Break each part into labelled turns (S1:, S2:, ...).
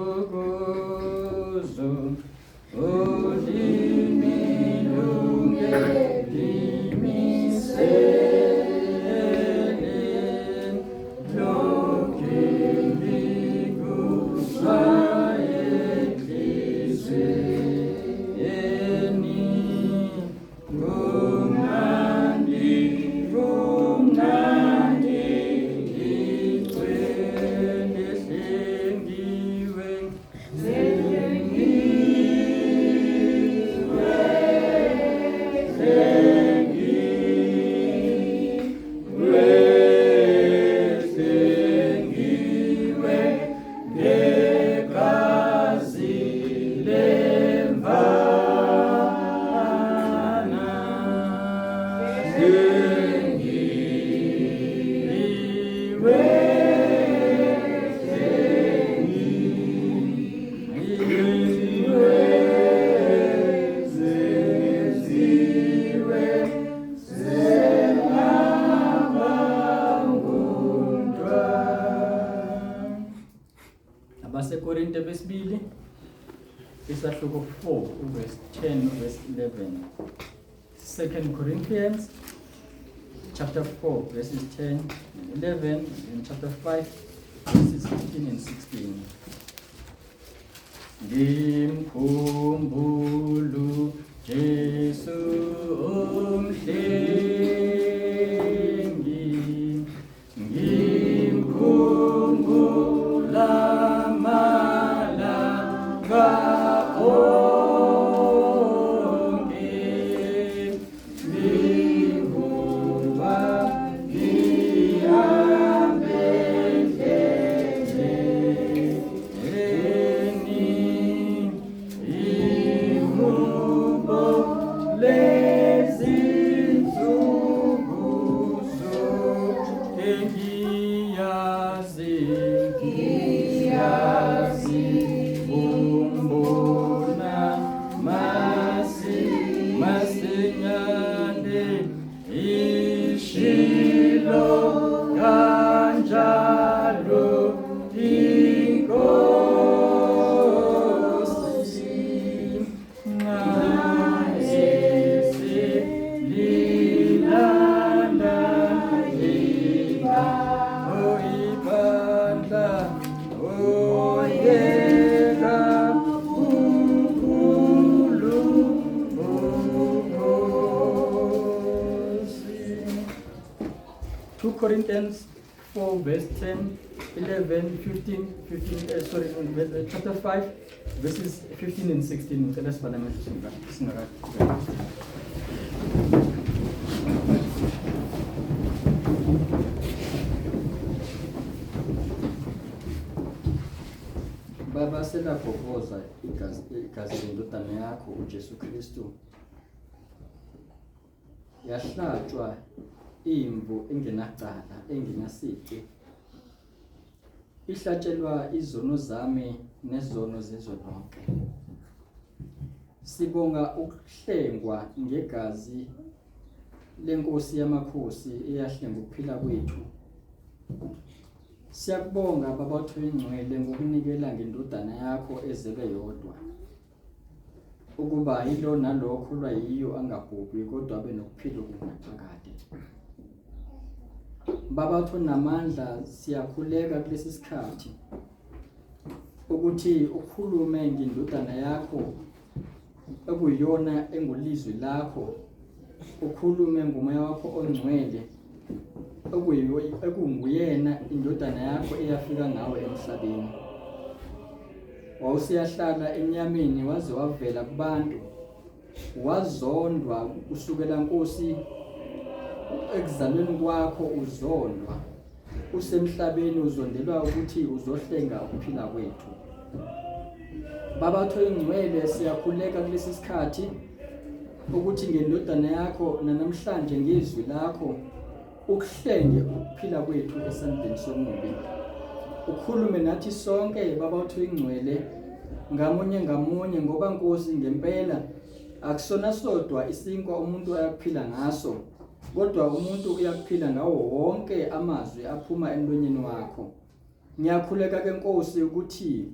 S1: Ngentokozo ulimi lungephimisele lokhu ngikuzwa enhliziyweni. Kumnandi, kumnandi, igcwele hlengiwe, hlengiwe, hlengiwe, hlengiwe ngegazi lemvana. Hlengiwe, hlengiwe, zenziwe senaba ngumntwana. AbaseKorinte besibili isahluko 4 uverse 10 uverse 11. 2 Corinthians chapter 4 verses 10 and 11 and chapter 5 verses 15 and 16. Ngimkhumbulu Jesu umhlengi ngimkhumbula malanga onke ngihuba ngihambe endleleni ihubo lezinsuku zonke ngiyazi ngiyazi umbona masi masinyane ishilo kanjalo inkosi nxa eselilanda oh ibandla oyeka bukhulu bukhosi. 2 Corinthians 4 verse 10, 11, 15, 15, sorry, no, chapter 5 verses 15 and 16. Ngicela sibale amehlo singakaqhubeki. Baba selabhoboza igazi lendodana yakho uJesu Kristu. Yahlatshwa imvu engenacala engenasici. Ihlatshelwa izono zami nezono zezwe lonke. Sibonga ukuhlengwa ngegazi lenkosi yamakhosi eyahlenga ukuphila kwethu. Siyakubonga Baba Oyingcwele ngokunikela ngendodana yakho ezelwe yodwa ukuba yilo nalo okholwa yiyo angabhubhi kodwa abe nokuphila okungunaphakade. Baba onamandla, siyakhuleka kulesi sikhathi ukuthi ukhulume ngendodana yakho ekuyiyona engulizwi lakho, ukhulume ngomoya wakho ongcwele ekunguyena indodana yakho eyafika ngawe emhlabeni. Wawusiyahlala enyameni waze wavela kubantu, wazondwa kusukela Nkosi ekuzalweni kwakho uzondwa usemhlabeni uzondelwa ukuthi uzohlenga ukuphila kwethu. Baba Oyingcwele, siyakhuleka kulesi sikhathi ukuthi ngendodana yakho nanamhlanje ngezwi lakho ukuhlenge ukuphila kwethu esandleni somubi. Ukhulume nathi sonke Baba Oyingcwele ngamunye ngamunye ngoba Nkosi ngempela akusona sodwa isinkwa umuntu ayakuphila ngaso kodwa umuntu uyakuphila ngawo wonke amazwi aphuma emlonyeni wakho. Ngiyakhuleka ke Nkosi ukuthi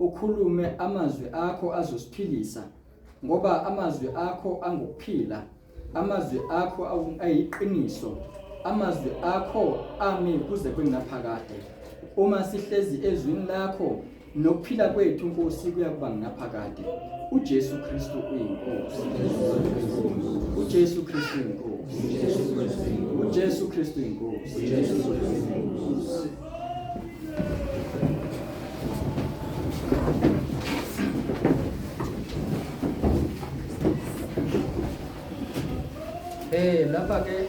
S1: Ukhulume amazwi akho azosiphilisa, ngoba amazwi akho angukuphila, amazwi akho ayiqiniso, amazwi akho ami kuze kwengaphakade. Uma sihlezi ezwini lakho nokuphila kwethu Nkosi kuyakuba ngunaphakade. uJesu Kristu uyiNkosi. uJesu Kristu uyiNkosi. uJesu Kristu uyiNkosi. uJesu Kristu uyiNkosi. Lapha ke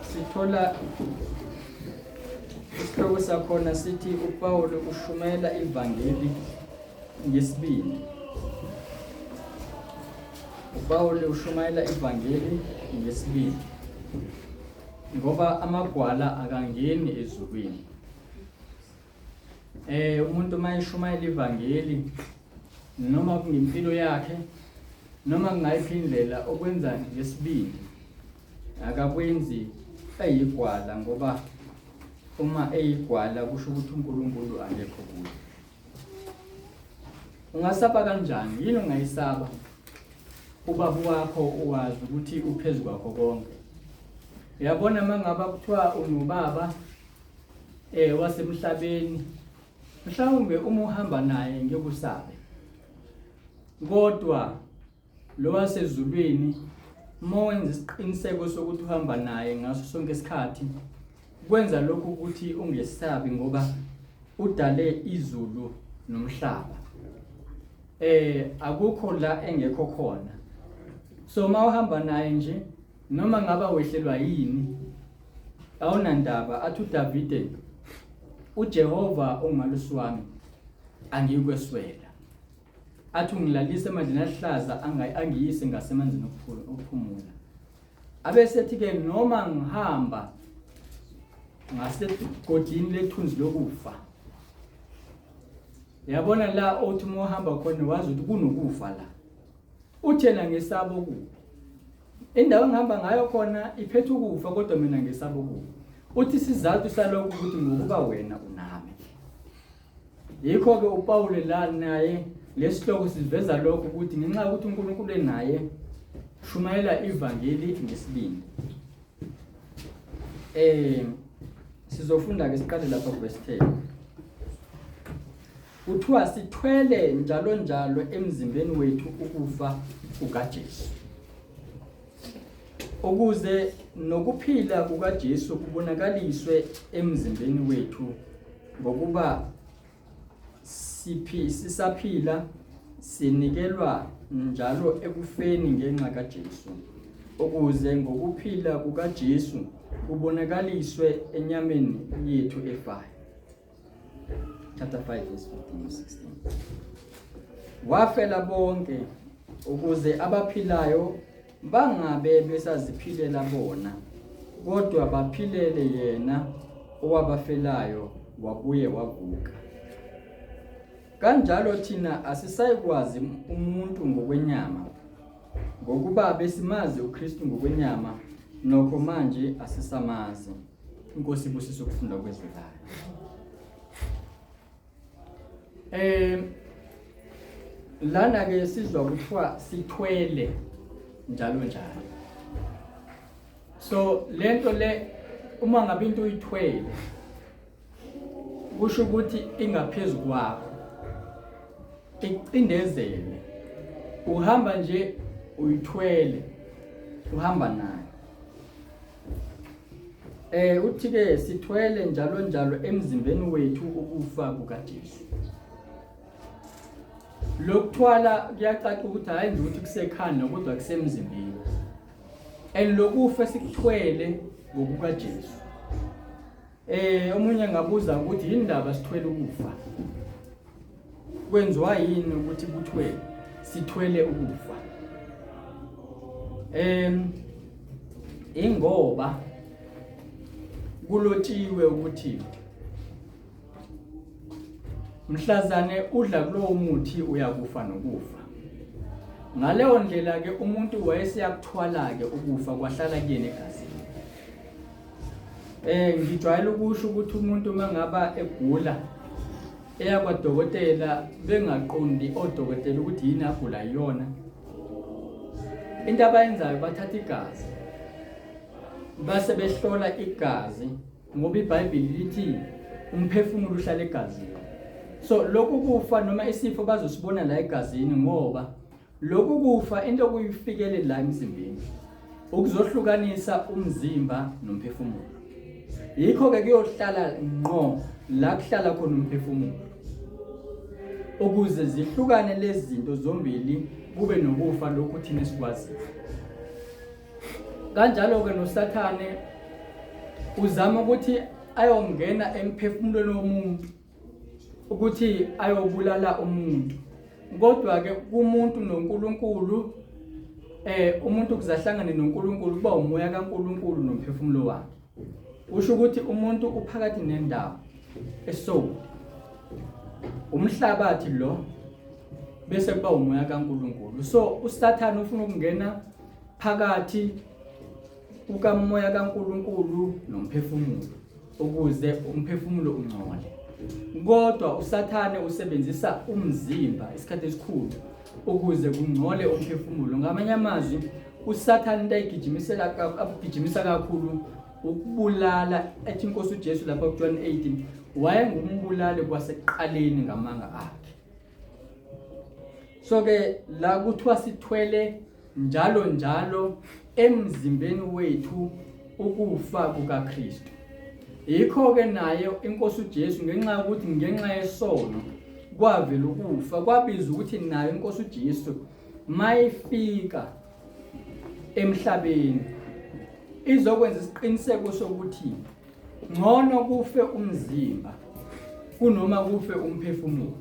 S1: sithola isihloko sakhona sithi uPawulu ushumayela ivangeli ngesibindi. UPawulu ushumayela ivangeli ngesibindi ngoba amagwala akangeni ezulwini. Umuntu uma eshumayela ivangeli noma kungempilo yakhe noma kungayiphi indlela okwenza ngesibindi akakwenzi eyigwala ngoba uma eyigwala kusho ukuthi uNkulunkulu akekho kuye. Ungasaba kanjani? Yini ungayisaba? Ubaba wakho uwazi ukuthi uphezu kwakho konke. Uyabona mangaba kuthiwa unobaba wasemhlabeni mhlawumbe uma uhamba naye ngeke usabe. Kodwa lo wasezulwini uma wenza isiqiniseko sokuthi uhamba naye ngaso sonke isikhathi kwenza lokhu ukuthi ungesabi ngoba udale izulu nomhlaba. Akukho la engekho khona. So uma uhamba naye nje noma ngaba wehlelwa yini awunandaba. Athi uDavide, uJehova ungumalusi wami angiyikweswela. Athi ungilalise emadleni ahlaza angiyise ngasemanzini okuphumula. Abesethi ke noma ngihamba ngasegodini lethunzi lokufa. Yabona la othi uma uhamba khona wazi ukuthi kunokufa la. Uthena ngesaba ukufa. Indawo engihamba ngayo khona iphethe ukufa kodwa mina ngesaba ukufa. Uthi isizathu salokho ukuthi ngokuba wena unami. Yikho ke uPawulu la naye lesihloko siveza lokho ukuthi ngenxa yokuthi uNkulunkulu enaye shumayela ivangeli ngesibindi. Sizofunda ke siqale lapha kuverse 10. Kuthiwa sithwele njalo njalo emzimbeni wethu ukufa kukaJesu, ukuze nokuphila kukaJesu kubonakaliswe emzimbeni wethu, ngokuba sisaphila sinikelwa njalo ekufeni ngenxa kaJesu, ukuze ngokuphila kukaJesu kubonakaliswe enyameni yethu efayo. Chapter 5 verse 15 to 16. Wafela bonke ukuze abaphilayo bangabe besaziphilela bona, kodwa baphilele yena owabafelayo wabuye wavuka. Kanjalo thina asisayikwazi umuntu ngokwenyama, ngokuba besimazi uKristu ngokwenyama, nokho manje asisamazi. Inkosi ibusise ukufunda kwezwi layo. Lana ke sizwa kuthiwa sithwele njalo njalo. So lento le uma ngabe into uyithwele kusho ukuthi ingaphezulu kwakho, ikucindezele, uhamba nje uyithwele, uhamba nayo. Uthi ke sithwele njalo njalo emzimbeni wethu ukufa kukaJesu. Lokuthwala kuyacaca ukuthi hayi nje ukuthi kusekhanda kodwa kusemzimbeni. And lokufa esikuthwele ngokukaJesu. Omunye angabuza ukuthi yindaba sithwele ukufa? Kwenziwa yini ukuthi kuthiwe sithwele ukufa? Ingoba kulotshiwe ukuthi mhlazane udla kulowo muthi uyakufa nokufa. Ngaleyo ndlela ke umuntu wayeseyakuthwala ke ukufa kwahlala kuyena egazini. Ngijwayele ukusho ukuthi umuntu mangaba egula eya kwadokotela bengaqondi odokotela ukuthi yini agula yiyona. Into abayenzayo bathatha igazi base behlola igazi ngoba iBhayibheli lithi umphefumulo uhlala egazini. So lokhu kufa noma isifo bazosibona la egazini ngoba lokhu kufa into okuyifikele la emzimbeni ukuzohlukanisa umzimba nomphefumulo. Yikho ke kuyohlala ngqo la kuhlala khona umphefumulo. Ukuze zihlukane lezi zinto zombili kube nokufa lokhu thina esikwaziyo. Kanjalo-ke noSathane uzama ukuthi ayongena emphefumulweni womuntu ukuthi ayobulala umuntu kodwa-ke kumuntu noNkulunkulu umuntu kuzahlangane noNkulunkulu kuba umoya kaNkulunkulu nomphefumulo wakhe usho ukuthi umuntu uphakathi nendawo esoul umhlabathi lo bese kuba umoya kaNkulunkulu so uSathane ufuna ukungena phakathi kukamoya kaNkulunkulu nomphefumulo ukuze umphefumulo ungcole kodwa uSathane usebenzisa umzimba isikhathi esikhulu ukuze kungcole umphefumulo ngamanye amazwi uSathane into ayigijimisela akugijimisa kakhulu ukubulala ethi inkosi uJesu lapha kuJohn 18 wayengumbulali kwasekuqaleni ngamanga akhe so ke la kuthiwa sithwele njalo njalo emzimbeni wethu ukufa kukaKristu. Yikho-ke naye inkosi uJesu ngenxa yokuthi ngenxa yesono kwavela ukufa kwabiza ukuthi nayo inkosi uJesu mayifika emhlabeni izokwenza isiqiniseko sokuthi ngcono kufe umzimba kunoma kufe umphefumulo.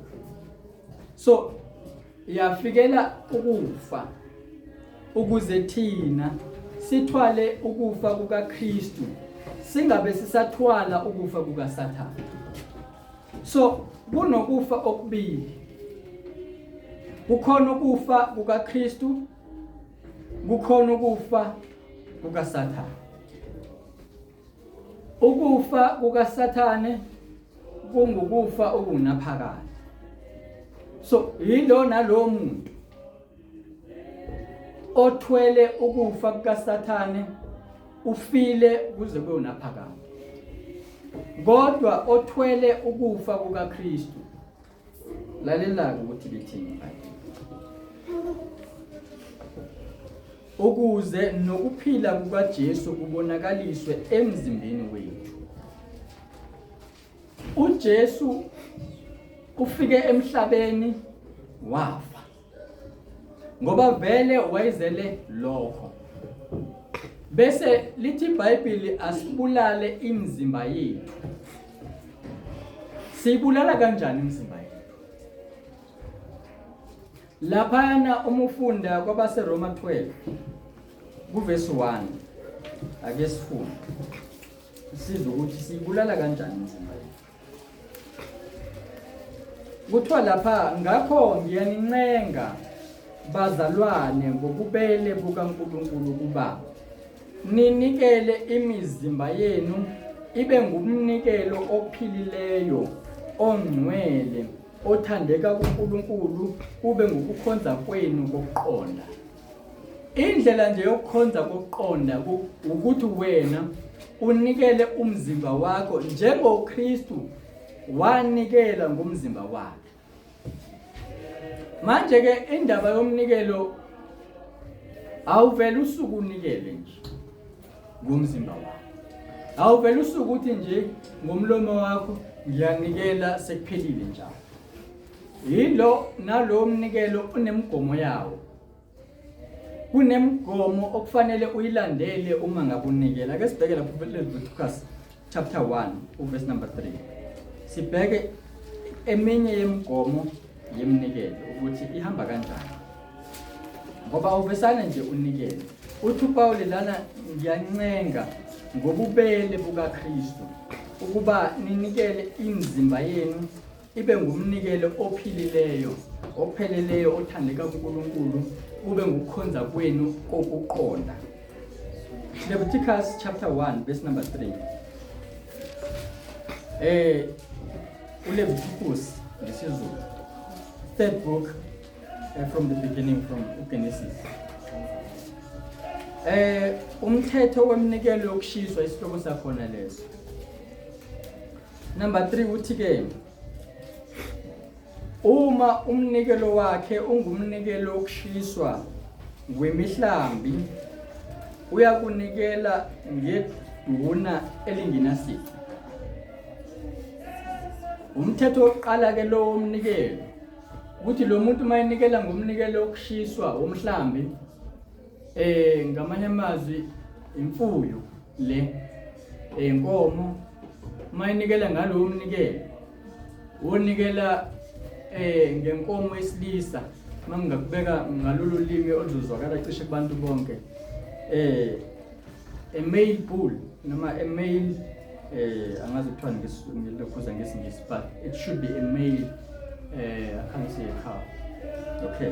S1: So yafikela ukufa ukuze thina sithwale ukufa kukaKristu singabe sisathwala ukufa kukaSathane. So kunokufa okubili, kukhona ukufa kukaKristu, kukhona ukufa kukaSathane. Ukufa kukaSathane kungukufa okunaphakade. So yilo nalowo muntu othwele ukufa kukaSathane ufile kuze kube unaphakade. Kodwa othwele ukufa kukaKristu Lalela-ke ukuthi lithini iBhayibheli. Ukuze nokuphila kukaJesu kubonakaliswe emzimbeni wethu. UJesu ufike emhlabeni wafa. Ngoba vele wayezele lokho. Bese lithi iBhayibheli asibulale imizimba yethu. Siyibulala kanjani imizimba yethu? Laphana uma ufunda kwabaseRoma 12 kuvesi 1 ake sifunde sizwe ukuthi siyibulala kanjani imizimba yethu. Kuthiwa lapha ngakho ngiyanincenga bazalwane ngobubele bukaNkulunkulu ukuba ninikele imizimba yenu ibe ngumnikelo ophilileyo ongcwele othandeka kuNkulunkulu kube ngukukhonza kwenu kokuqonda. Indlela nje yokukhonza kokuqonda ukuthi wena unikele umzimba wakho njengoKristu wanikela ngomzimba wakhe. Manje ke indaba yomnikelo awuvele usuku unikele nje ngomzimba wakho. Awuvele usuku uthi nje ngomlomo wakho ngiyanikela sekuphelile njalo. Yilo nalowo mnikelo unemigomo yawo. Kunemigomo okufanele uyilandele uma ngabe unikela. Ake sibheke lapho Leviticus chapter 1 uverse number 3. Sibheke eminye yemigomo yeminikelo ukuthi ihamba kanjani. Ngoba uvesane nje unikele. Uthi uPawuli lana ngiyancenga ngobubele bukaKristu ukuba ninikele imizimba yenu ibe ngumnikelo ophilileyo opheleleyo othandeka kuNkulunkulu kube ngukukhonza kwenu kokuqonda. Leviticus chapter 1 verse number 3. ULeviticus ngesiZulu. Third book from the beginning, from uGenesis. Umthetho weminikelo yokushiswa, isihloko sakhona leso. Number 3 uthi ke, uma umnikelo wakhe ungumnikelo wokushiswa wemihlambi, uyakunikela ngeduna elingenasici. Umthetho wokuqala ke lo womnikelo, ukuthi lo muntu mayenikela ngomnikelo wokushiswa womhlambi, ngamanye amazwi imfuyo le, inkomo, mayenikela ngalowo mnikelo, wonikela ngenkomo yesilisa, mangingakubeka ngalolu limi oluzozwakala cishe kubantu bonke, a male bull noma a male, angazi kuthiwa ngelokhuza ngesiNgisi, but it should be a male, I can't say a cow. Okay,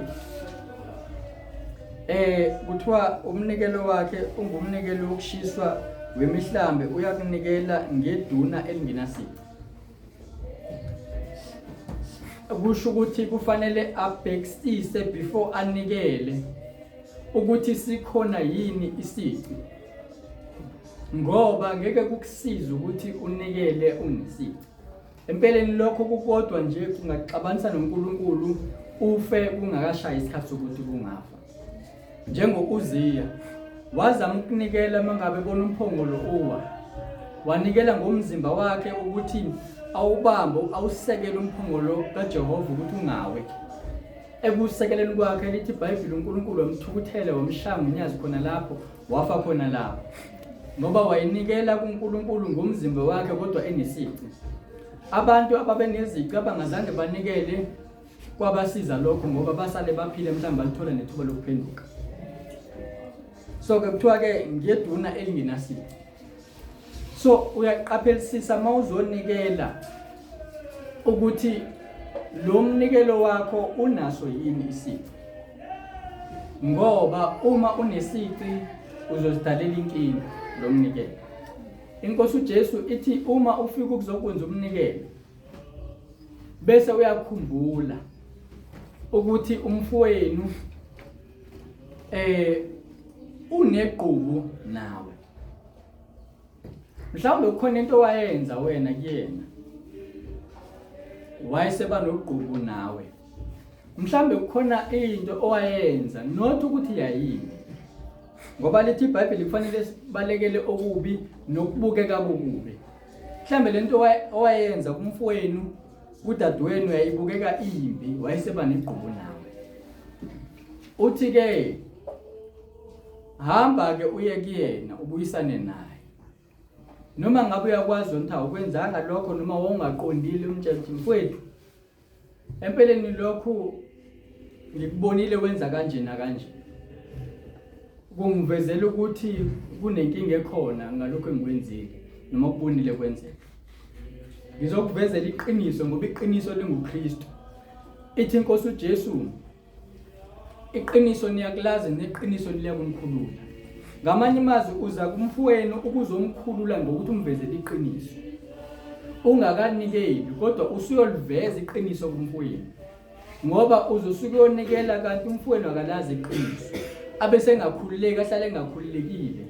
S1: kuthiwa umnikelo wakhe ungumnikelo wokushiswa wemihlambi, uyakunikela ngeduna elingenasici. Kusho ukuthi kufanele abhekisise before anikele ukuthi sikhona yini isici, ngoba ngeke kukusize ukuthi unikele unesici. Empeleni lokho kukodwa nje kungaxabanisa noNkulunkulu, ufe kungakashayi isikhathi sokuthi kungafa. Njengo-Uziya wazama ukunikela mangabe bona umphongolo uwa, wanikela ngomzimba wakhe ukuthi awubambe, awusekele umphongolo kaJehova ukuthi ungawe. Ekusekeleni kwakhe, lithi iBhayibheli, uNkulunkulu wamthukuthele, wamshaya ngonyazi khona lapho, wafa khona lapho, ngoba wayinikela kuNkulunkulu ngomzimba wakhe kodwa enesici. Abantu ababenezici abangazange banikele, kwabasiza lokho ngoba basale baphile, mhlawumbe balithola nethuba lokuphenduka. So ke kuthiwa ke ngeduna elingenasici. So uyaqaphelisisa mawuzonikela ukuthi lo mnikelo wakho unaso yini isici, ngoba uma unesici uzozidalela inkinga lo mnikelo. Inkosi uJesu ithi uma ufika ukuzokwenza umnikelo, bese uyakhumbula ukuthi umfowenu unegqubu nawe, mhlawumbe kukhona into owayenza wena kuyena, wayeseba nogqubu nawe. Mhlawumbe kukhona into owayenza, not ukuthi yayini, ngoba lithi iBhayibheli kufanele sibalekele okubi nokubukeka kokubi. Mhlawumbe lento owayenza kumfowenu, kudadewenu, yayibukeka imbi, wayeseba negqubu nawe. Uthi ke, hamba ke uye kuyena, ubuyisane naye. Noma ngabe uyakwazi ukuthi awukwenzanga lokho noma wawungaqondile, umtshela ukuthi, mfowethu, empeleni lokhu ngikubonile wenza kanje nakanje, kungivezela ukuthi kunenkinga ekhona ngalokho engikwenzile noma kubonile kwenzeka. Ngizokuvezela iqiniso, ngoba iqiniso linguKristu. Ithi inkosi uJesu, iqiniso niyakulazi neqiniso liyakunikhulula. Ngamanye amazwi, uza kumfowenu ukuzomkhulula ngokuthi umvezele iqiniso ungakanikeli, kodwa usuyoliveza iqiniso kumfowenu, ngoba uzosuke uyonikela kanti umfowenu akalazi iqiniso, abe sengakhululeki, ahlale engakhululekile,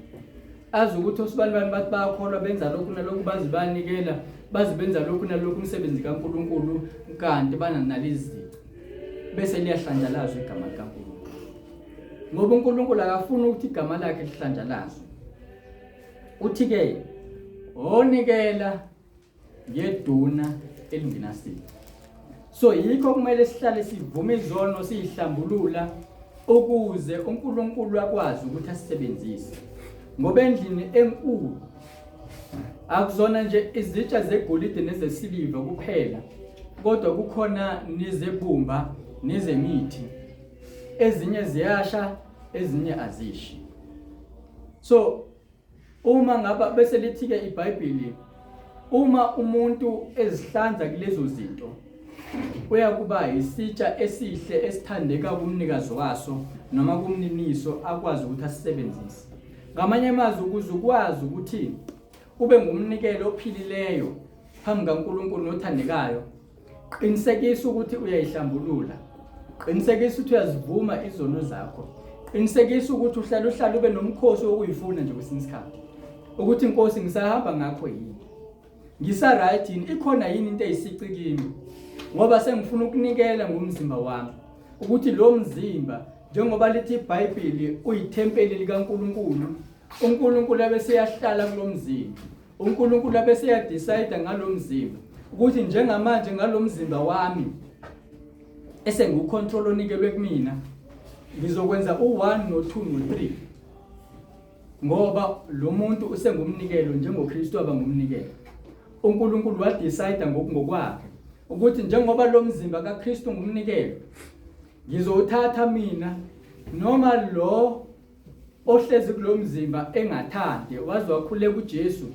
S1: azi ukuthi osibani bani bathi bayakholwa, benza lokhu nalokhu, bazi bayanikela, bazi benza lokhu nalokhu umsebenzi kaNkulunkulu, kanti bananalezi zici, bese liyahlanjalazwa igama likaNkulunkulu, ngoba uNkulunkulu akafuni ukuthi igama lakhe lihlanjalazwe. Uthi ke, onikela ngeduna elingenasici. So yikho kumele sihlale sivume izono, siyihlambulula, ukuze uNkulunkulu akwazi ukuthi asisebenzise, ngoba endlini enkulu akuzona nje izitsha zegolide nezesiliva kuphela, kodwa kukhona nezebumba nezemithi, ezinye ziyasha, ezinye azishi. So uma ngaba bese lithi-ke iBhayibheli, uma umuntu ezihlanza kulezo zinto, uyakuba isitsha esihle esithandeka kumnikazi waso noma kumniniso, akwazi ukuthi asisebenzise. Ngamanye amazwi, ukuze ukwazi ukuthi ube ngumnikelo ophilileyo phambi kaNkulunkulu nothandekayo, Qinisekisa ukuthi uyayihlambulula. Qinisekisa ukuthi uyazivuma izono zakho. Qinisekisa ukuthi uhlala uhlala ube nomkhosi wokuyifuna nje kwesinye isikhathi. Ukuthi inkosi ngisahamba ngakho yini? Ngisa right yini? Ikhona yini into eyisici kimi? Ngoba sengifuna ukunikela ngomzimba wami. Ukuthi lo mzimba njengoba lithi iBhayibheli uyithempeli likaNkuluNkulu, uNkulunkulu abeseyahlala kulomzimba. uNkulunkulu abeseyadecide ngalomzimba ukuthi njengamanje ngalomzimba wami esengiwucontrol onikelwe kumina ngizokwenza u1 no2 no3 ngoba lo muntu usengumnikelo njengoKristu aba ngumnikelo. uNkulunkulu wadecide ngokungokwakhe ukuthi njengoba lo mzimba kaKristu ngumnikelo ngizowuthatha mina noma lo ohlezi kulo mzimba engathandi waze wakhuleka uJesu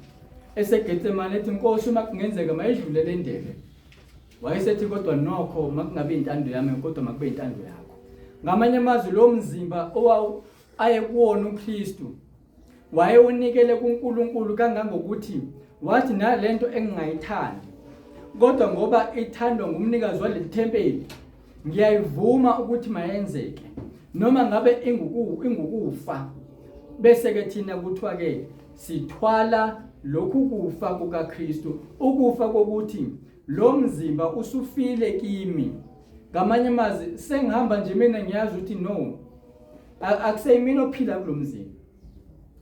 S1: eseGetsemane ethi Nkosi uma kungenzeka mayidlule le ndebe. Wayesethi kodwa nokho makungabi intando yami kodwa makube intando yakho. Ngamanye amazwi lo mzimba owawu aye kuwona uKristu wayewunikele kuNkulunkulu kangangokuthi wathi nalento engingayithandi kodwa ngoba ithandwa ngumnikazi waleli thempeli ngiyayivuma ukuthi mayenzeke noma ngabe inguku ingukufa bese ke thina kuthiwa ke sithwala lokhu kufa kukaKristu ukufa kokuthi lo mzimba usufile kimi. Ngamanye amazwi sengihamba nje mina ngiyazi ukuthi no akuseyimina ophila kulo mzimba.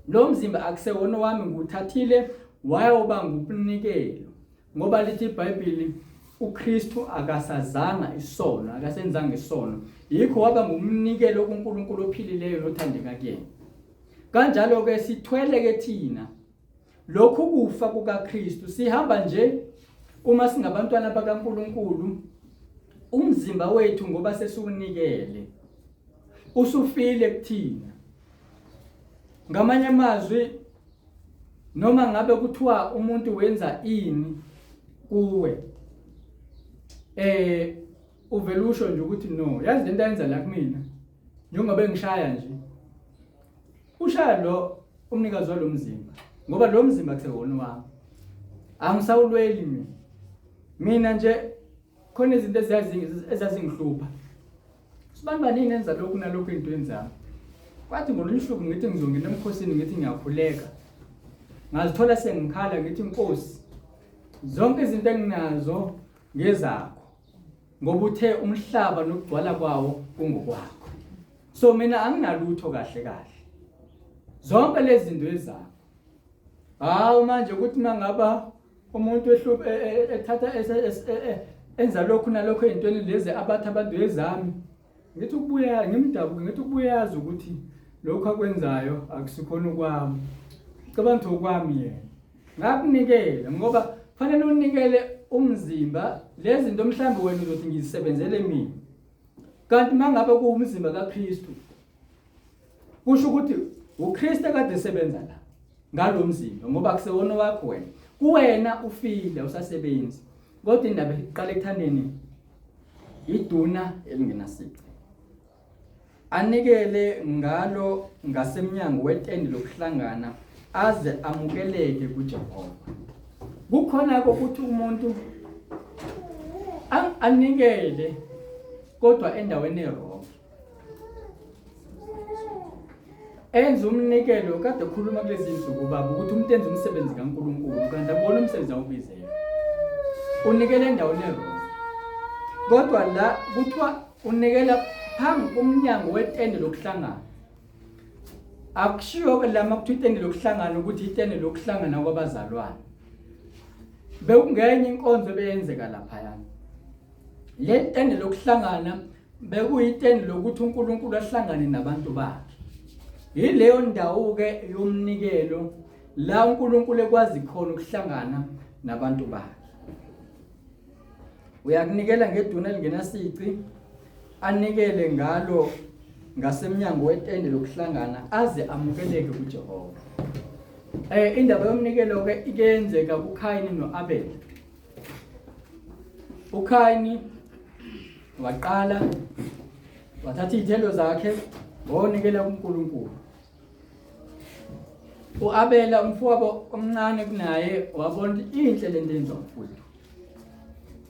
S1: Lo mzimba akusewona wami ngiwuthathile wayoba ngumnikelo ngoba lithi iBhayibheli uKristu akasazanga isono akasenzanga isono yikho waba ngumnikelo kuNkulunkulu ophilileyo nothandeka kuyena. Kanjalo ke sithwele ke thina Lokhu kufa kukaKristu sihamba nje uma singabantwana bakaNkuluNkulu umzimba wethu ngoba sesiwunikele usufile kuthina. Ngamanye amazwi noma ngabe kuthiwa umuntu wenza ini kuwe uvela usho nje ukuthi no yazi lento ayenza la kumina njengoba engishaya nje ushaya lo umnikazi walo mzimba ngoba lo mzimba kusewona wami angisawulweli mina. Mina nje khona izinto ezazingihlupha sibani banini enza lokhu nalokhu ey'ntweni zami. Kwathi ngolunye usuku ngithi ngizongena emkhosini ngithi ngiyakhuleka ngazithola sengikhala ngithi nkosi zonke izinto enginazo ngezakho ngoba uthe umhlaba nokugcwala kwawo kungokwakho. So mina anginalutho kahle kahle zonke lezi zinto ezakho. Hawu manje ukuthi mangaba umuntu ehluphe e, e, ethatha e, enza lokhu nalokho ey'ntweni lezi abathi abantu ezami ngithi ukubuya ngimdabuke ngithi ukubuyazi ukuthi lokhu akwenzayo akusikhona okwami cabanga ukuthi okwami yena ngakunikela ngoba fanele unikele umzimba lezi zinto mhlawumbe wena uzothi ngizisebenzele mina kanti mangabe kuwumzimba kaKristu kusho ukuthi uKristu akade esebenza la ngalomzimba ngoba kusewona wakho wena. Kuwena ufile usasebenzi kodwa indaba iqala ekuthandeni iduna elingenasici anikele ngalo ngasemnyango wetende lokuhlangana aze amukeleke kuJehova. Kukhona ukuthi umuntu anikele kodwa endaweni erong enza umnikelo kade khuluma kulezi insuku baba ukuthi umuntu enza umsebenzi kaNkuluNkulu kanti akubona umsebenzi awubizelwe unikela endaweni erong kodwa la kuthiwa unikela phambi komnyango wetende lokuhlangana. Akushiwo ke lama kuthiwa itende lokuhlangana ukuthi itende lokuhlangana kwabazalwane. Bekungenye inkonzo ebeyenzeka laphayana. Le tende lokuhlangana bekuyitende lokuthi uNkulunkulu ahlangane nabantu bakhe. Yileyo ndawo ke yomnikelo la uNkulunkulu ekwazi khona ukuhlangana nabantu bakhe. Uyakunikela ngeduna elingenasici anikele ngalo ngasemnyango wetende lokuhlangana aze amukeleke kuJehova. Indaba yomnikelo ke ikenzeka kuKhayini noAbel. uKhayini waqala wathatha izithelo zakhe wanikela kuNkulunkulu. U-Abela umfowabo omncane kunaye wabona ukuthi inhle lento yenziwa umfowethu.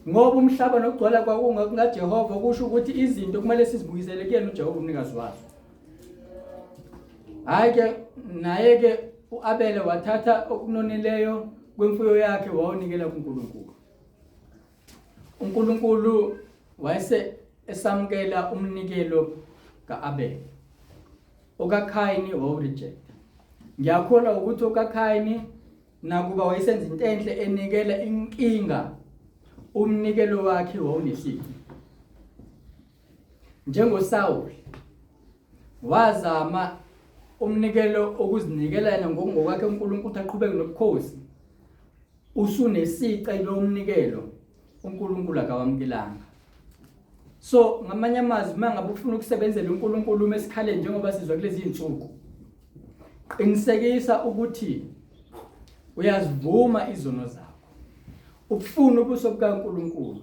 S1: Ngoba umhlaba nokugcwala kwawo kungaJehova, kusho ukuthi izinto kumele sizibuyisele kuyena uJehova umnikazi wazo. Hayi ke naye ke uAbele wathatha okunonileyo kwemfuyo yakhe wawunikela kuNkulunkulu. uNkulunkulu wayese esamukela umnikelo kaAbel. OkaKhayini wawurejecta. Ngiyakholwa ukuthi okaKhayini nakuba wayesenza into enhle enikela inkinga umnikelo wakhe wawunesici. NjengoSawuli wazama umnikelo okuzinikela yena ngokungokwakhe uNkulunkulu ukuthi aqhubeke nobukhosi. Usunesici lo mnikelo uNkulunkulu akawamukelanga. So ngamanye amazwi uma ngabe ufuna ukusebenzela uNkulunkulu uma esikhaleni njengoba sizwa kulezi zinsuku qinisekisa ukuthi uyazivuma izono zakho ukufuna ubuso bukaNkulunkulu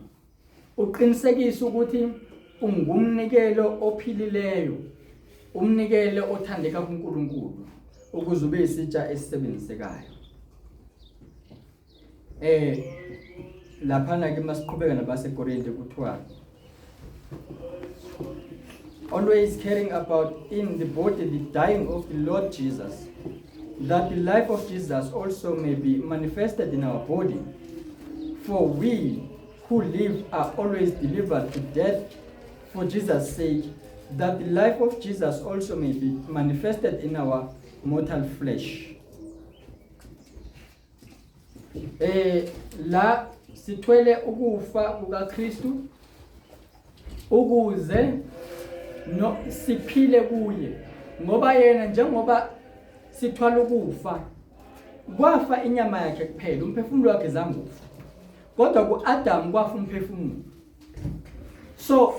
S1: uqinisekise ukuthi ungumnikelo ophilileyo umnikelo othandeka kuNkulunkulu ukuze ube isitsha esisebenzisekayo. Eh laphana ke masiqhubeka nabaseKorinte kuthiwa always caring about in the body the dying of the Lord Jesus that the life of Jesus also may be manifested in our body for we who live are always delivered to death for Jesus sake that the life of Jesus also may be manifested in our mortal flesh. Eh la sithwele ukufa kukaKristu ukuze no siphile kuye ngoba yena njengoba sithwala ukufa kwafa inyama yakhe kuphela umphefumulo wakhe zange ufa kodwa kuAdam kwafa umphefumulo so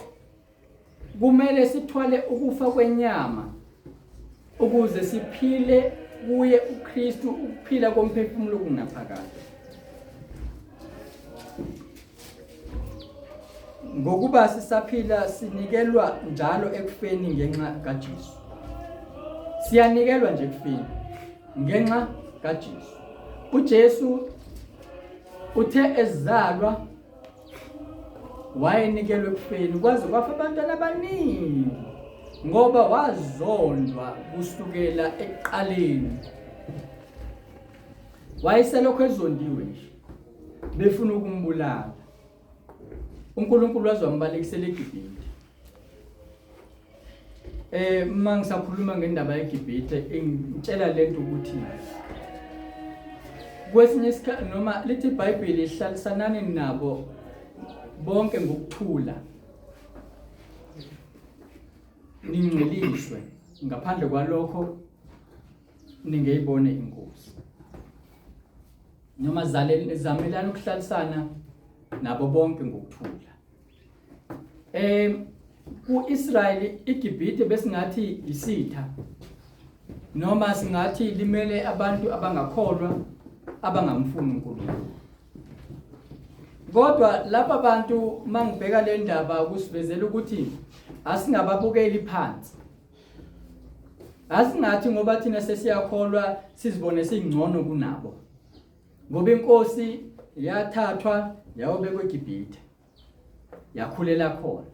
S1: Kumele sithwale ukufa kwenyama ukuze siphile kuye uKristu ukuphila komphefumulo kungaphakade. Ngokuba sisaphila sinikelwa njalo ekufeni ngenxa kaJesu. Siyanikelwa nje ekufeni ngenxa kaJesu. UJesu uthe ezalwa wayenikelwe ekufeni kwaze kwafa abantwana abaningi ngoba wazondwa kusukela ekuqaleni wayeselokhu ezondiwe nje befuna ukumbulala uNkulunkulu waze wambalekisela eGibhithe Eh uma ngisakhuluma ngendaba yeGibhithe ingitshela lento ukuthi kwesinye isikhathi noma lithi iBhayibheli hlalisanani nabo bonke ngokuthula ningcweliswe ngaphandle kwalokho ningeyibone inkosi noma zamelani ukuhlalisana nabo bonke ngokuthula Eh kuIsrayeli iGibhithe besingathi isitha noma singathi limele abantu abangakholwa abangamfuni uNkulunkulu. Kodwa laba bantu mangibheka le ndaba kusivezela ukuthi asingababukeli phansi. Asingathi ngoba thina sesiyakholwa sizibone singcono kunabo. Ngoba inkosi yathathwa yayobekwa eGibhithe. Yakhulela khona.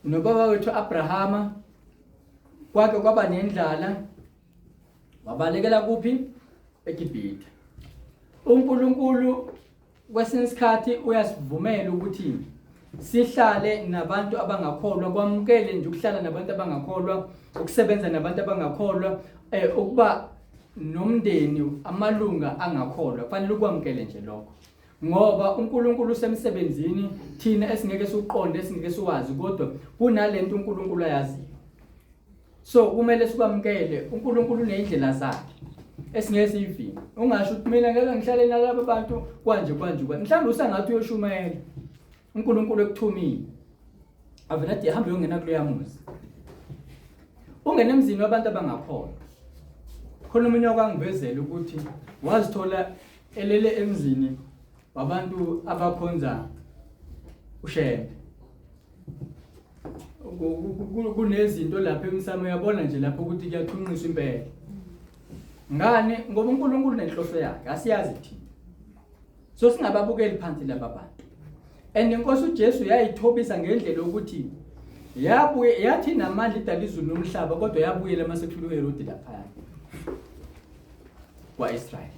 S1: Nobaba wethu Abrahama kwake kwaba nendlala wabalekela kuphi? eGibhithe. uNkulunkulu kwesinye isikhathi uyasivumela ukuthi sihlale nabantu abangakholwa kwamukele nje ukuhlala nabantu abangakholwa ukusebenza nabantu abangakholwa eh ukuba nomndeni amalunga angakholwa kufanele ukwamukele nje lokho ngoba uNkulunkulu usemsebenzini thina esingeke siuqonde esingeke siwazi kodwa kunalento uNkulunkulu ayaziyo so kumele sikwamukele uNkulunkulu unezindlela zakhe esingeke siyivime ungasho ukuthi mina ngeke ngihlale nalaba bantu kwanje kwanje kwanje mhlawumbe usangathi uyoshumayela uNkulunkulu ekuthumile avele athi hamba uyongena kuloya muzi ungene emzini wabantu abangakholwa khona omunye okwangivezela ukuthi wazithola elele emzini wabantu abakhonza uShembe kunezinto lapha emsamo uyabona nje lapho ukuthi kuyathunqiswa impela ngani ngoba uNkulunkulu nenhloso yakhe asiyazi thina so singababukeli phansi laba bantu. And inkosi uJesu yayithobisa ngendlela yokuthi yabuye yathi namandla idala izulu nomhlaba kodwa yabuyela mase kufika uHerodi lapha kwaIsrael.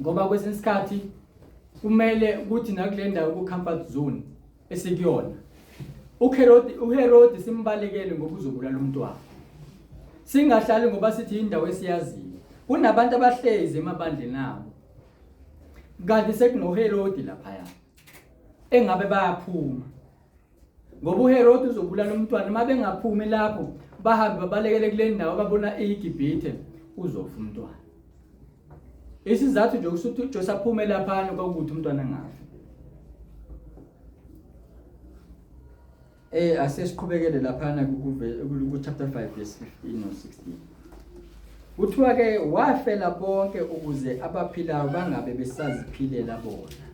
S1: Ngoba kwesinye isikhathi kumele ukuthi nakule ndawo ku comfort zone esikuyona uHerodi uHerodi simbalekele ngoba uzobulala umntwana. Singahlali ngoba sithi indawo esiyaziyo. Kunabantu abahlezi emabandleni abo. Kanti sekunoHerodi laphaya. Engabe bayaphuma. Ngoba uHerodi uzobulala umntwana uma bengaphumi lapho bahambe babalekele kule ndawo babona iGibhithe uzofa umntwana. Isizathu nje ukuthi uJesu aphume laphana kwakuthi umntwana angafi. Eh asesiqhubekele laphana ku chapter 5 verse 15 no 16. Kuthiwa ke wafela bonke ukuze abaphilayo bangabe besaziphilela bona.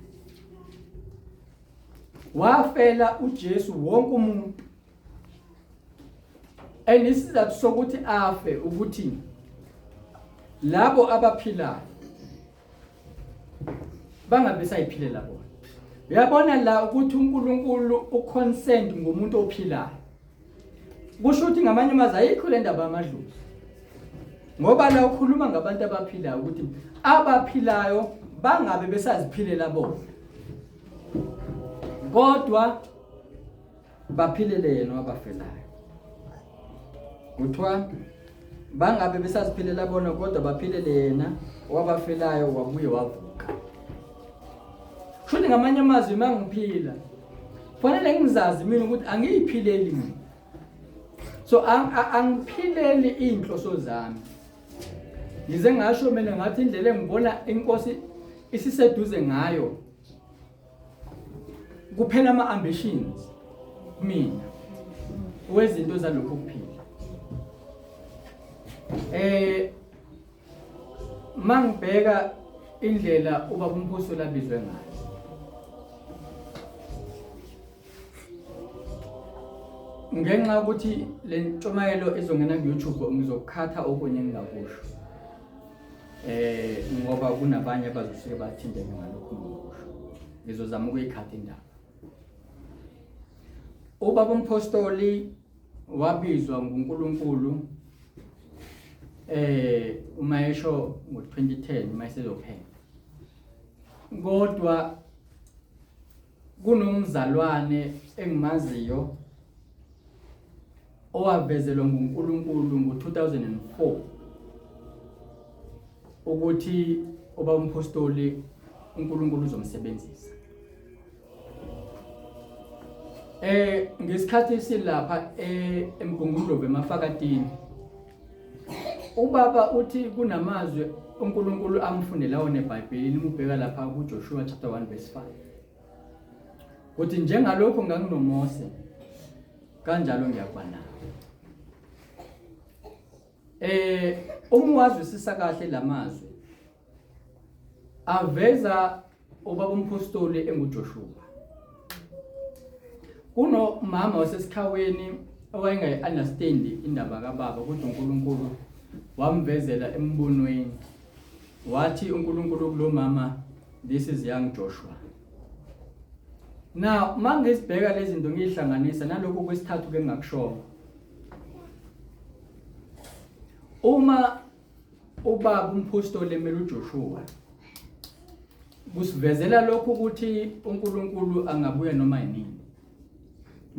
S1: Wafela uJesu wonke umuntu. And isizathu sokuthi afe ukuthi labo abaphilayo bangabe sayiphilela bona. Uyabona la ukuthi uNkulunkulu uconsent ngomuntu ophilayo. Kusho ukuthi ngamanye amazwi ayikho le ndaba yamadlozi. Ngoba la ukhuluma ngabantu abaphilayo ukuthi abaphilayo bangabe besaziphilela bona. Kodwa baphilele yena wabafelayo. Kuthiwa bangabe besaziphilela bona kodwa baphilele yena owabafelayo wabuye wavuka. Kusho ngamanye amazwi uma ngiphila kufanele ngizazi mina ukuthi angiyiphileli mina. So angiphileli iy'nhloso zami. Ngize ngasho mina ngathi indlela engibona inkosi isiseduze ngayo kuphela ama ambitions kumina wezinto zalokho kuphila eh mangibheka indlela ubaba umphostoli abizwe ngayo ngenxa yokuthi le ntshumayelo izongena ku-YouTube ngizokukhatha okunye engingakusho eh ngoba kunabanye abazosuke bathinteke ngalokhu ngikusho ngizozama ukuyikhatha indaba ubaba umphostoli wabizwa nguNkulunkulu eh uma esho ngo-2010 uma esezophela kodwa kunomzalwane engimaziyo owavezelwa nguNkulunkulu ngo-2004 ukuthi uba umphostoli uNkulunkulu uzomsebenzisa. Eh ngesikhathi silapha eh, eMgungundlovu emafakatini ubaba uthi kunamazwi uNkulunkulu amfundela wona eBhayibhelini ubheka lapha kuJoshua chapter 1 verse 5 Kuthi njengalokho nganginoMose kanjalo ngiyakuba nawe. Eh uma wazwisisa kahle lamazwi aveza ubaba umphostoli enguJoshua. Kunomama wasesikhaweni owayengayi-understand indaba kababa kodwa uNkulunkulu wamvezela embonweni wathi uNkulunkulu kulomama this is young Joshua. Now mangizibheka lezi zinto ngiyihlanganisa nalokhu kwesithathu ke ngingakushoyo. Uma ubaba umphostoli emele uJoshua kusivezela lokhu ukuthi uNkulunkulu angabuya noma yinini.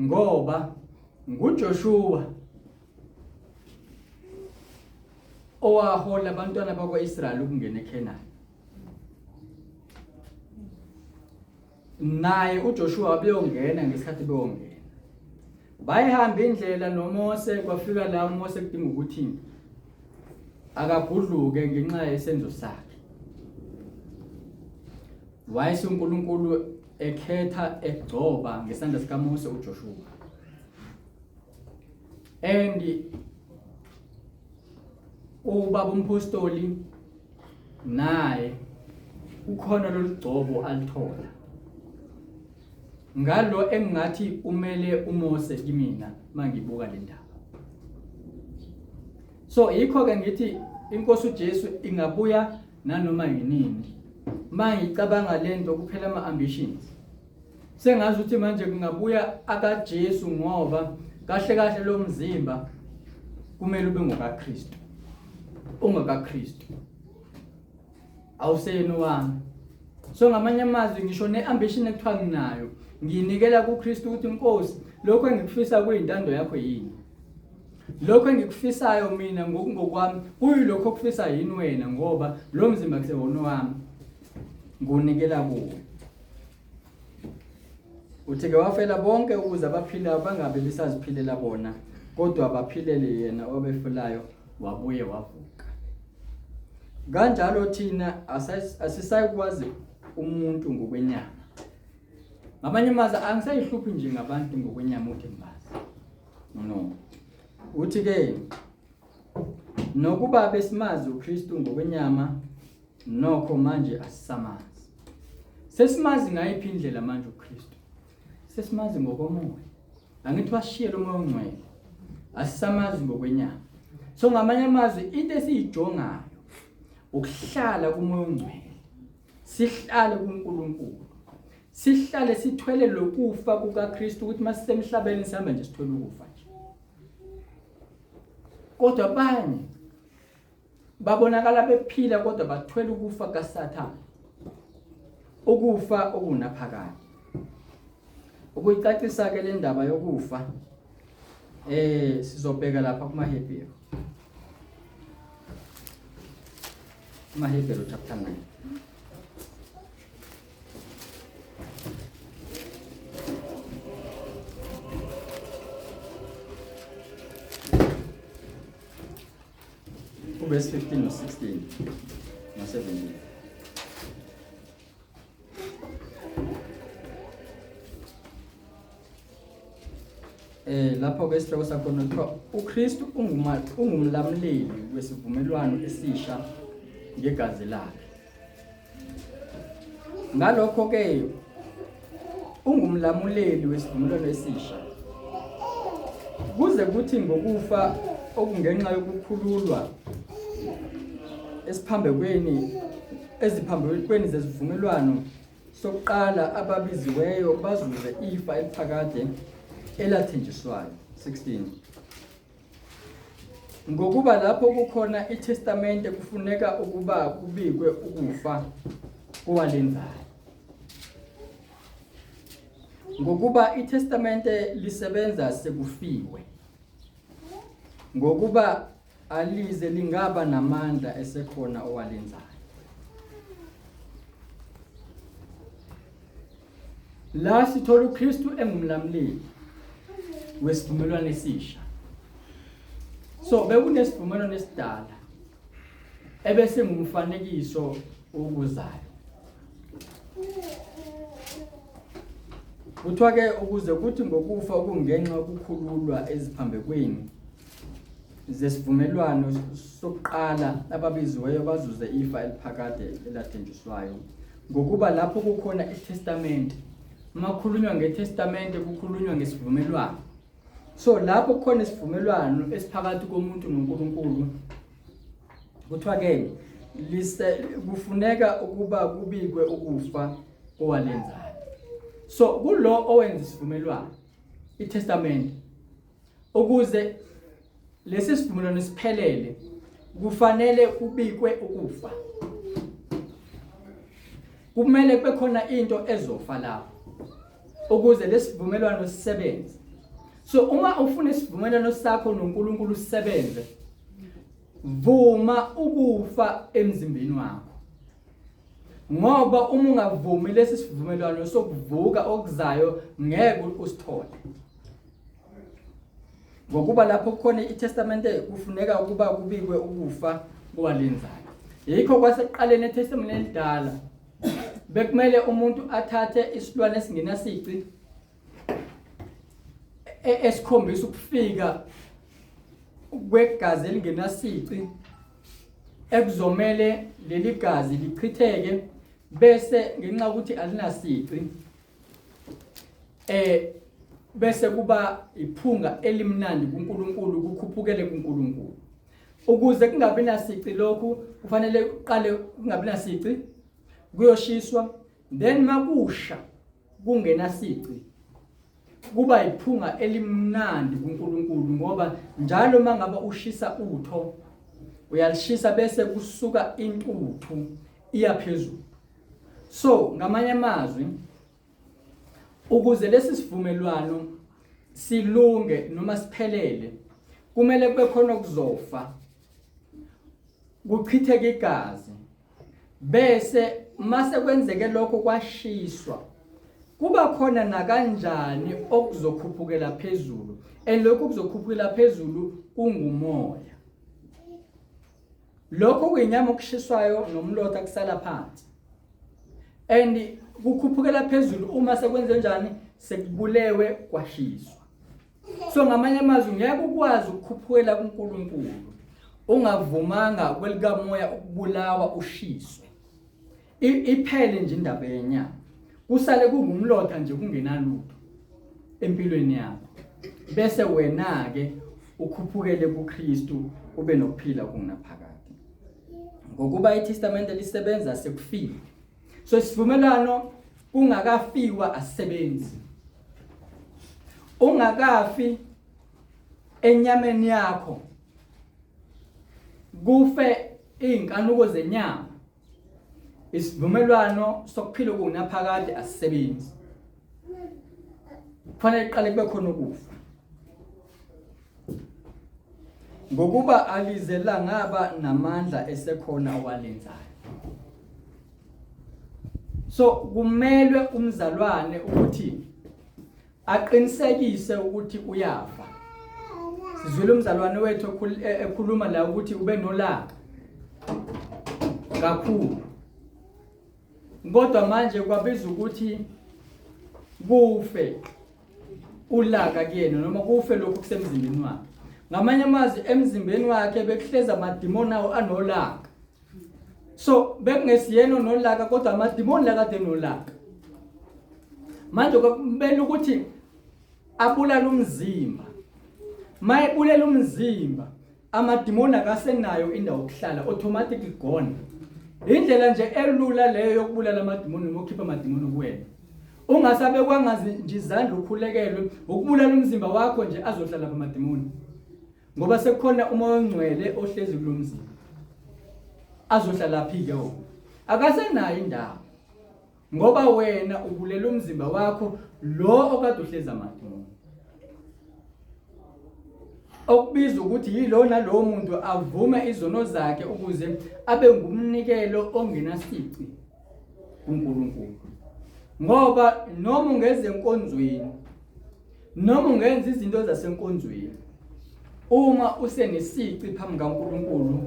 S1: Ngoba nguJoshua owahola abantwana bakwa-Israyeli ukungena eKhenani. Naye uJoshua wabeyongena ngesikhathi beyongena. Bayihamba indlela noMose kwafika la uMose kudinga ukuthi akagudluke ngenxa yesenzo sakhe. Wayese uNkulunkulu ekhetha egcoba ngesandla sikaMose uJoshua. And ubaba umphostoli naye kukhona lolu gcobo alithola ngalo engingathi umele uMose kimina mangibuka le ndaba so yikho ke ngithi inkosi uJesu ingabuya nanoma yinini mangicabanga lento kuphela ama ambitions. Sengazi ukuthi manje kungabuya akaJesu ngoba kahle kahle lo mzimba kumele ube ngokaKristu. UngakaKristu. Awuseyena owami. So ngamanye amazwi ngisho ne-ambition ekuthiwa nginayo ngiyinikela kuKristu ukuthi Nkosi lokho engikufisa kuyintando yakho yini? Lokho engikufisayo mina ngokungokwami kuyilokho okufisa yini wena ngoba lo mzimba kusewona wami. Ngunikela kuwe. Uthi-ke wafela bonke ukuze abaphilayo bangabe besaziphilela bona kodwa baphilele yena obefulayo wabuye wavuka. Kanjalo thina asisayikwazi umuntu ngokwenyama. Ngamanye amazwi angisayihluphi nje ngabantu ngokwenyama uthi ngibazi. No. Uthi-ke nokuba besimazi uKristu ngokwenyama nokho manje asisamazi. Sesimazi ngayiphi indlela manje uKristu? Sesimazi ngokomoya. Angithi wasishiyela umoya ongcwele. Asisamazi ngokwenyama. So ngamanye amazwi into esiyijongayo ukuhlala kumoya ongcwele. Sihlale kuNkulunkulu. Sihlale sithwele lokufa kukaKristu ukuthi masisemhlabeni sihamba nje sithwele ukufa nje. Kodwa abanye Babonakala bephila kodwa bathwele ukufa kaSathane. Ukufa okunaphakade. Ukuyicacisa ke le ndaba yokufa sizobheka lapha kumaHebheru. KumaHebheru chapter 9. Verse 15 no 16 no 17. Lapho ke isihloko sakhona kuthiwa uKristu ungumlamuleli wesivumelwano esisha ngegazi lakhe. Ngalokho ke ungumlamuleli wesivumelwano esisha. Kuze kuthi ngokufa okungenxa yokukhululwa esiphambekweni eziphambekweni zezivumelwano sokuqala ababiziweyo bazuze ifa eliphakade elathenjiswayo. 16 Ngokuba lapho kukhona iTestamente kufuneka ukuba kubikwe ukufa kowalenzayo. Ngokuba iTestamente lisebenza sekufiwe. Ngokuba alize lingaba namandla esekhona owalenzayo. La sithola uKristu engumlamuleli wesivumelwano esisha. So bekunesivumelwano esidala ebese ngumfanekiso okuzayo. Kuthiwa ke ukuze kuthi ngokufa okungenxa yokukhululwa eziphambekweni zesivumelwano sokuqala ababiziweyo bazuze ifa eliphakade elathenjiswayo. Ngokuba lapho kukhona iTestamente, uma kukhulunywa ngeTestamente kukhulunywa ngesivumelwano. So lapho kukhona isivumelwano esiphakathi komuntu noNkulunkulu, kuthiwa ke lise kufuneka ukuba kubikwe ukufa kowalenzayo. So kulo owenza isivumelwano, iTestamente, ukuze lesi sivumelwano siphelele kufanele kubikwe ukufa. Kumele kube khona into ezofa lapho ukuze lesivumelwano sisebenze. So uma ufuna isivumelwano sakho noNkulunkulu sisebenze, vuma ukufa emzimbeni wakho. Ngoba uma ungavumi lesi sivumelwano sokuvuka okuzayo ngeke usithole. Ngokuba lapho kukhona iTestamente kufuneka ukuba kubikwe ukufa kowalenzayo. Yikho kwasekuqaleni eTestamenteni elidala bekumele umuntu athathe isilwane esingenasici esikhombisa ukufika kwegazi elingenasici ekuzomele leli gazi lichitheke bese ngenxa yokuthi alinasici bese kuba iphunga elimnandi kuNkulunkulu, kukhuphukele kuNkulunkulu. Ukuze kungabi nasici lokhu kufanele kuqale kungabi nasici, kuyoshiswa, then makusha kungenasici kuba iphunga elimnandi kuNkulunkulu, ngoba njalo mangaba ushisa utho uyalishisa bese kusuka intuthu iya phezulu. So ngamanye amazwi, ukuze lesi sivumelwano silunge noma siphelele, kumele kube khona okuzofa, kuchitheke igazi, bese mase kwenzeke lokho kwashiswa, kuba khona nakanjani okuzokhuphukela phezulu, and lokhu kuzokhuphukela phezulu kungumoya. Lokho kuyinyama okushiswayo nomlotha kusala phansi, and kukhuphukela phezulu uma sekwenze njani, sekubulewe kwashiswa. So ngamanye amazwi, ngeke ukwazi ukukhuphukela kuNkulunkulu ungavumanga kwelikamoya ukubulawa ushiswe, iphele nje indaba yenyama, kusale kungumlotha nje kungenalutho empilweni yakho, bese wena ke ukhuphukele kuKristu ube nokuphila kungaphakade, ngokuba iTestamente lisebenza sekufile. So isivumelwano kungakafiwa asisebenzi. Ungakafi enyameni yakho, kufe izinkanuko zenyama, isivumelwano sokuphila okunaphakade asisebenzi. Kufanele kuqale kube khona ukufa, ngokuba alize langaba namandla esekhona owalenzayo. So kumelwe umzalwane ukuthi aqinisekise ukuthi uyafa. Sizwile umzalwane wethu ekhuluma la ukuthi ube nolaka kakhulu, kodwa manje kwabiza ukuthi kufe ulaka kuyena noma kufe lokhu kusemzimbeni wakhe. Ngamanye amazwi, emzimbeni wakhe bekuhleza amadimoni awo anolaka. So bekungesiyena onolaka, kodwa amadimoni la kade nolaka. Manje kwakumele ukuthi abulale umzimba. Mayebulela umzimba, amadimoni akasenayo indawo yokuhlala, automatically gone. Indlela nje elula leyo yokubulala amadimoni noma ukukhipha amadimoni kuwena, ungasabekwanga nje izandla ukhulekelwe, ukubulala umzimba wakho nje, azohlala lapha amadimoni, ngoba sekukhona umoya ongcwele ohlezi kulo mzimba. Azohlala phi ke wona? Akasenayo indawo, ngoba wena ubulela umzimba wakho lo okade uhlezi amadimoni, okubiza ukuthi yilona lowo muntu avume izono zakhe ukuze abe ngumnikelo ongenasici kuNkulunkulu. Ngoba noma ungeze enkonzweni, noma ungenza izinto zasenkonzweni, uma usenesici phambi kaNkulunkulu,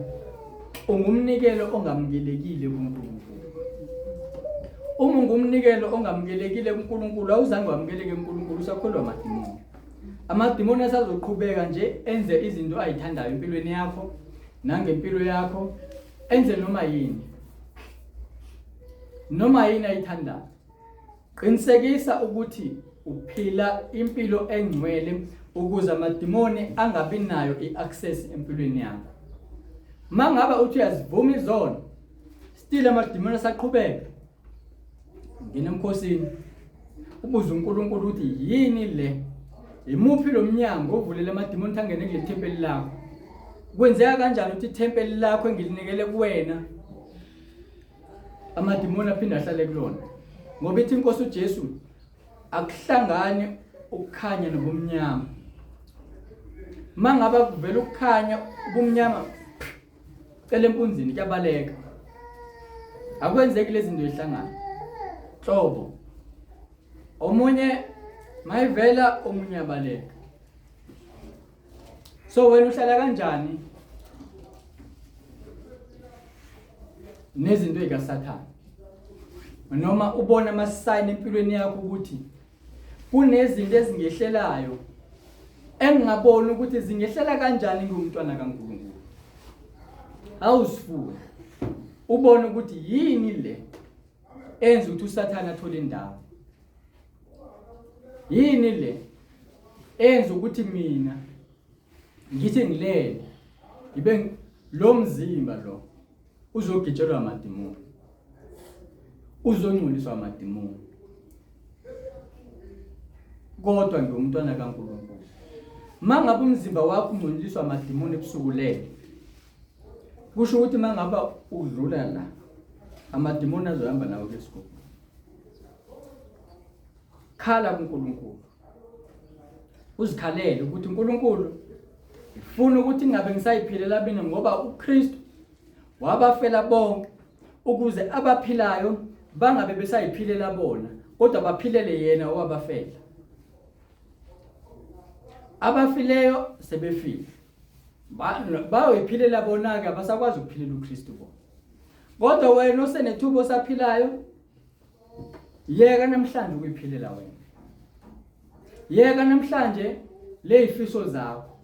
S1: ungumnikelo ongamukelekile kuNkulunkulu. Uma ungumnikelo ongamukelekile kuNkulunkulu, awuzange wamukeleke kuNkulunkulu, usakholwa amadimoni. Amadimoni asazoqhubeka nje enze izinto ayithandayo empilweni yakho nangempilo yakho, enze noma yini, noma yini ayithandayo. Qinisekisa ukuthi uphila impilo engcwele ukuze amadimoni angabi nayo i-access empilweni yakho. Mangabe uthi uyazivuma izono, still amadimoni asaqhubeka, ngena emkhosini ubuze uNkulunkulu ukuthi yini le, imuphi lo mnyango ovulela amadimoni ukuthi angene kule thempeli lakho? Kwenzeka kanjani ukuthi ithempeli lakho engilinikele kuwena amadimoni aphinde ahlale kulona? Ngoba ithi inkosi uJesu, akuhlangani ukukhanya nobumnyama. Mangaba kuvela ukukhanya, ubumnyama cela empunzini kuyabaleka. Akwenzeki lezi zinto ihlangana hlobo, omunye mayivela omunye abaleka. So wena uhlala kanjani nezinto ezikaSathane, noma ubona ama-sign empilweni yakho ukuthi kunezinto ezingehlelayo engingaboni ukuthi zingehlela kanjani ngumntwana kaNkulunkulu? Awuzifuna ubone ukuthi yini le enza ukuthi uSathane athole indawo, yini le enza ukuthi mina ngithi ngilele ngibe lo mzimba lo uzogitshelwa amadimoni, uzongcoliswa amadimoni. Kodwa ngiwumntwana kaNkulunkulu. Mangabe umzimba wakho ungcoliswa amadimoni ebusuku lele. Kusho ukuthi mangaba udlula la amadimoni azohamba nawe kwesigubhu. Khala kuNkulunkulu. Uzikhalele ukuthi uNkulunkulu ngifuna ukuthi ngingabe ngisayiphilela mina ngoba uKristu wabafela bonke ukuze abaphilayo bangabe besayiphilela bona kodwa baphilele yena owabafela. Abafileyo sebefile. Bayoyiphilela bona-ke abasakwazi ukuphilela uKristu bona. Kodwa wena osenethuba osaphilayo yeka namhlanje ukuyiphilela wena. Yeka namhlanje lezifiso zakho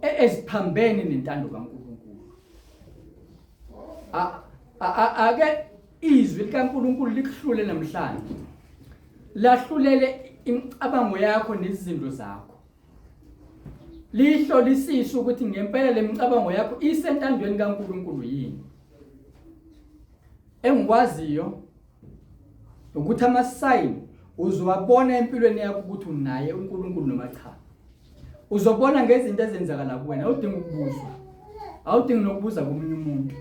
S1: eziphambene nentando kaNkulunkulu. Ake izwi likaNkulunkulu likuhlule namhlanje. Lahlulele imicabango yakho nezinto zakho. Lihlolisise ukuthi ngempela lemicabango yakho isentandweni kaNkulunkulu yini. Engikwaziyo ukuthi ama-sign uzowabona empilweni yakho ukuthi unaye uNkulunkulu noma cha. Uzobona ngezinto ezenzakala kuwena, awudingi ukubuzwa. Awudingi nokubuza komunye umuntu.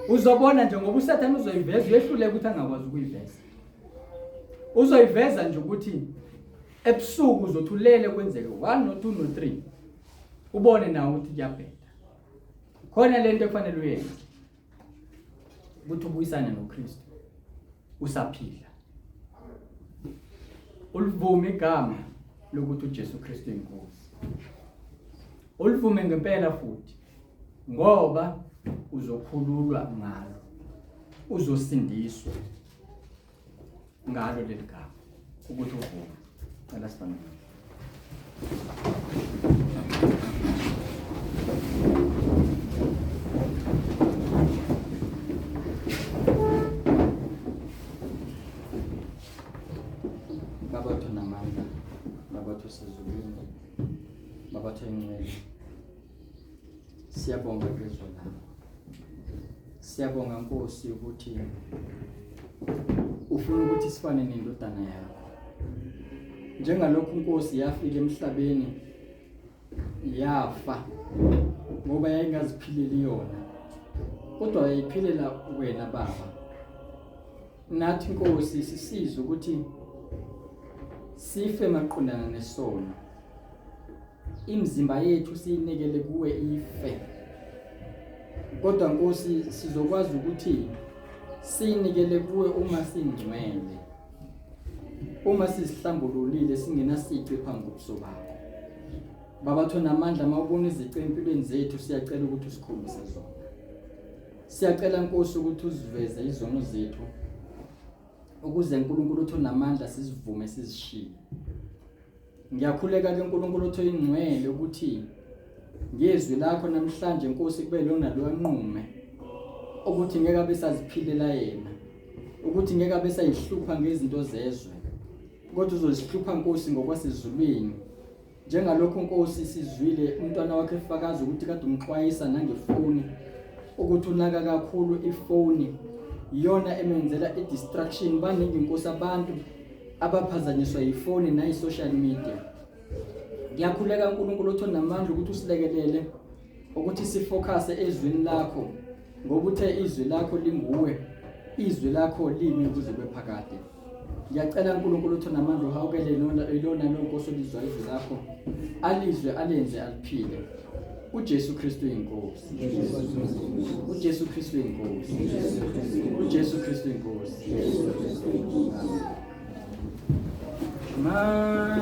S1: Uzobona nje ngoba uSathane uzoyiveza, uyehluleka ukuthi angakwazi ukuyiveza. Uzoyiveza nje ukuthi ebusuku uzothi ulele kwenzeke 1 no 2 no 3. Ubone nawe ukuthi kuyabheda. Khona lento ekufanele uyenze. Ukuthi ubuyisane noKristu usaphila. Ulivume igama lokuthi uJesu Kristu inkosi. Ulivume ngempela futhi ngoba uzokhululwa ngalo. Uzosindiswa ngalo leli gama ukuthi uvume. Cela sibambe. Baba wethu namandla, Baba wethu osezulwini, Baba wethu oyingcwele, siyabonga ngezwi lakho. Siyabonga Nkosi ukuthi ufuna ukuthi sifane nendodana yakho. Njengalokhu Nkosi yafika emhlabeni yafa ngoba yayingaziphileli yona kodwa yayiphilela wena Baba. Nathi Nkosi sisize ukuthi sife maqondana nesono. Imizimba yethu siyinikele kuwe ife. Kodwa Nkosi sizokwazi ukuthi siyinikele kuwe uma singcwele. Uma sizihlambululile singenasici phambi kobuso bakho. Baba thona amandla mawubona izici empilweni zethu siyacela ukuthi usikhombise zona. Siyacela Nkosi ukuthi uziveze izono zethu ukuze uNkulunkulu uthi unamandla sizivume sizishiye. Ngiyakhuleka ke uNkulunkulu uthi oyingcwele ukuthi ngezwi lakho namhlanje Nkosi kube lona lwanqume ukuthi ngeke abe saziphilela yena ukuthi ngeke abe sayihlupha ngezinto zezwe kodwa uzozihlupha Nkosi ngokwasezulwini. Njengalokhu Nkosi sizwile umntwana wakhe efakaza ukuthi kade umxwayisa nangefoni ukuthi unaka kakhulu ifoni iyona emenzela i-distraction. Baningi Nkosi abantu abaphazanyiswa yifoni nayi-social media. Ngiyakhuleka uNkulunkulu othi onamandla ukuthi usilekelele ukuthi sifocuse ezwini lakho ngoba uthe izwi lakho linguwe, izwi lakho limi kuze kwephakade. Ngiyacela uNkulunkulu uthi namandla uhawukele ilona lo Nkosi olizwa izwi lakho alizwe alenze aliphile. uJesu Kristu inkosi. uJesu Kristu inkosi. uJesu Kristu inkosi. Amen.